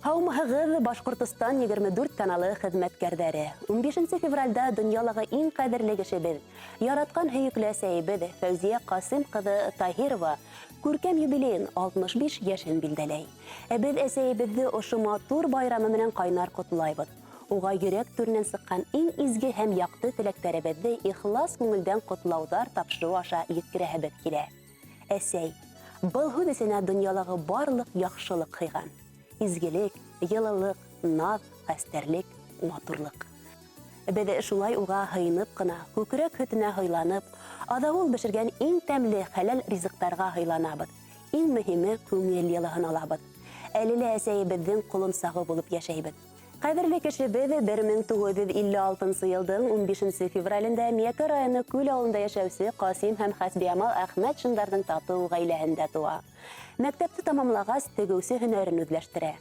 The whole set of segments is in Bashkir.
Һаумыһығыҙ, Башҡортостан 24 каналы хеҙмәткәрҙәре. 15 февральдә донъялағы иң ҡәҙерле кешебеҙ, яратҡан һөйөклө әсәйебеҙ Фәүзиә Ҡасим ҡыҙы Таһирова күркәм юбилейын 65 йәшен билдәләй. Ә беҙ әсәйебеҙҙе ошо матур байрамы менән ҡайнар ҡотлайбыҙ. Уға йөрәк түренән сыҡҡан иң изге һәм яҡты теләктәребеҙҙе ихлас күңелдән ҡотлауҙар тапшырыу аша еткерәһебеҙ килә. Әсәй. Был һүҙ эсенә донъялағы барлыҡ яҡшылыҡ һыйған. Изгелек, йылылыҡ, наҙ, хәстәрлек, матурлыҡ. Беҙ шулай уға һыйынып ҡына, күкрәк һөтөнә һыйланып, аҙауыл бешергән иң тәмле хәләл ризыҡтарға һыйланабыҙ, иң мөһиме, күңел йылыһын алабыҙ. Әле лә әсәйебеҙҙең ҡолонсағы булып йәшәйбеҙ. Ҡәҙерле кешебеҙ 1956 нсы йылдың 15 нсе февралендә Миәкә районы Күл авылында йәшәүсе Ҡасим һәм Хәсбиямал Әхмәтшиндарҙың татыу ғаиләһендә туа. Мәктәпте тамамлағас, тегеүсе һөнәрен үҙләштерә.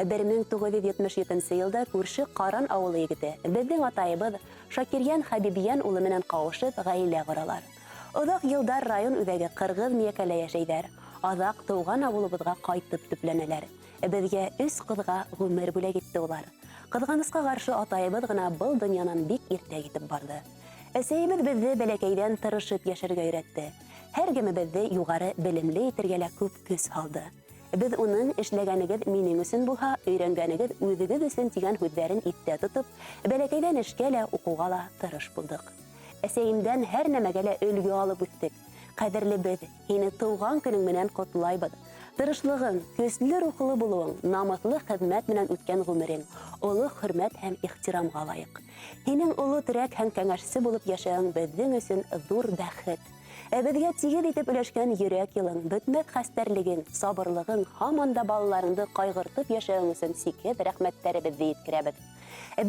1977 нче елда күрше Каран авылы егете, безнең атаебыз Шакирьян Хәбибьян улы менән кавышып, гаилә коралар. Озак елдар район үзәге Кыргыз Миякәлә яшәйдәр, азак туган авылыбызга кайтып төпләнәләр. Безгә өч кызга гомер бүләк итте улар. Кызганыска каршы, атаебыз гына был дөньянан бик иртә китеп барды. Әсәебез безне бәләкәйдән тырышып яшәргә өйрәтте. Һәркемебезне югары белемле итергә лә күп көч һалды. Без уның, Эшләгәнегез минең өчен булһа, өйрәнгәнегез үзегез өчен дигән һүҙҙәрен иҫтә тотоп, бәләкәйҙән эшкә лә, уҡыуға ла тырыш булдыҡ. Әсәйемдән һәр нәмәгә лә өлгө алып үҫтек. Ҡәҙерлебеҙ, һине тыуған көнөң менән ҡотлайбыҙ. Тырышлығың, көслө рухлы булыуың, намыҫлы хеҙмәт менән үткән ғүмерең оло хөрмәт һәм ихтирамға лайыҡ. Һинең оло терәк һәм кәңәшсе булып йәшәүең беҙҙең өсөн ҙур бәхет. Ә беҙгә тигеҙ итеп өләшкән йөрәк йылың, бөтмәҫ хәстәрлегең, сабырлығың, һаман да балаларыңды ҡайғыртып йәшәүең өсөн сикһеҙ рәхмәттәребеҙҙе еткерәбеҙ.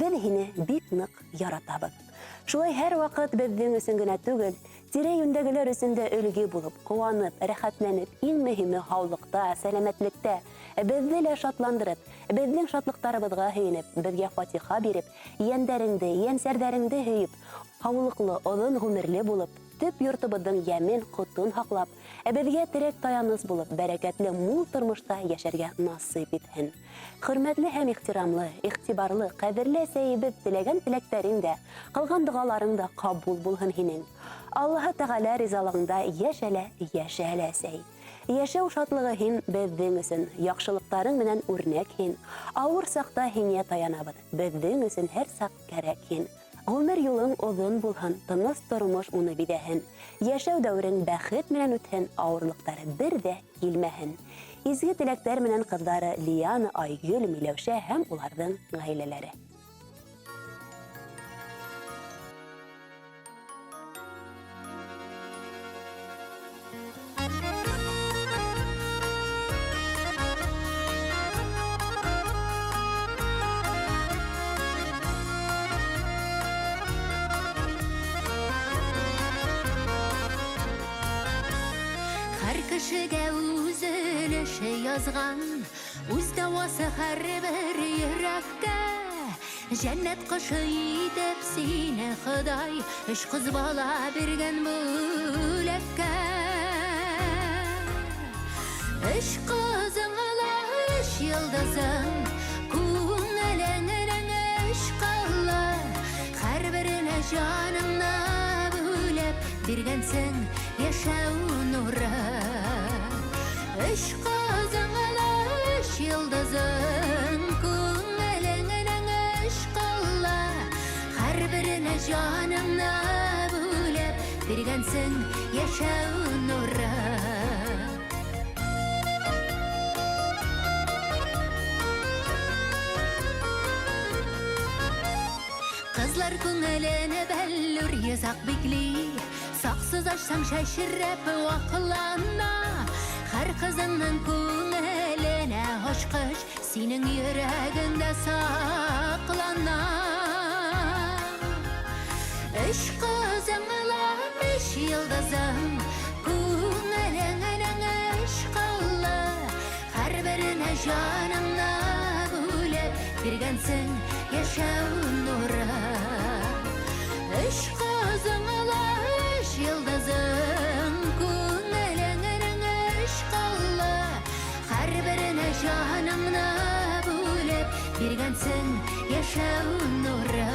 Беҙ һине бик ныҡ яратабыҙ. Шулай һәрваҡыт беҙҙең өсөн генә түгел, тирә-юньдәгеләр өсөн дә өлгө булып, ҡыуанып, рәхәтләнеп, иң мөһиме һаулыҡта, сәламәтлектә, беҙҙе лә шатландырып, беҙҙең шатлыҡтарыбыҙға һөйөнөп, беҙгә фатиха биреп, йәндәреңде, йәнсәрҙәреңде һөйөп, һаулыҡлы, оҙон ғүмерле булып, төп йортобоҙҙоң йәмен, ҡотон һаҡлап, ә беҙгә терәк-таяныс булып, бәрәкәтле мул тормошта йәшәргә насыйп итһен. Хөрмәтле һәм ихтирамлы, игътибарлы, ҡәҙерле әсәйебеҙ, теләгән теләктәрең дә, ҡылған доғаларың да ҡабул булһын һинең. Аллаһы Тәғәлә ризалығыңда йәшә лә, йәшә лә, әсәй. Йәшәү шатлыгы һин беҙҙең өсөн, Яҡшылыҡтарың менән үрнәк һин. Ауыр саҡта һиңә таянабыҙ, Беҙҙең өсөн һәр саҡ кәрәк һин. Ғүмер юлың оҙон булһын, Тыныс тормош уны биҙәһен. Йәшәү дәүерең бәхет менән үтһен, Ауырлыҡтар бер ҙә килмәһен. Изге теләктәр менән ҡыҙҙары Лиана, Айгөл, Миләүшә һәм уларҙың ғаиләләре. Һәр кешегә үз өлеше язган, үз дәвасы һәрбер йөрәккә. Җәннәт кошы итеп сине Ходай өч кыз бала биргән бүләккә. Өч кызың ала өч йолдызың, күңелеңнең өч кылы, һәрберенә җаныңны бүлеп биргәнсең яшәү нуры. Өч кызың ала өч йолдызың, күңелеңнең өч кылы, һәрберенә җаныңны бүлеп биргәнсең яшәү нуры. Кызлар күңелене бәллүр йозак бикли, Саксыз ачсаң чәчрәп ваклана. Һәр кызыңның күңеленә ачкыч Синең йөрәгеңдә саклана. Өч кызың ла өч йолдызың, Күңелеңнең өч кылы, Һәрберенә җаныңны бүлеп биргәнсең яшәү нуры. Өч кызың ла өч йолдызың, күңелеңнең өч кылы, һәрберенә җаныңны бүлеп Биргәнсең яшәү нуры.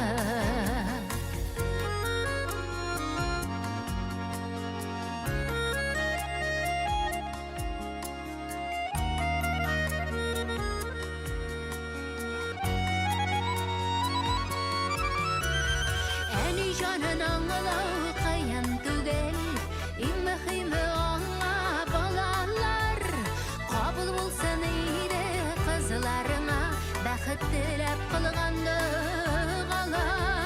Әни җанын аңлау кыен түгел, иң мөһиме аңа балалар. Кабул булсын иде кызларыңа, бәхет теләп кылган догалар.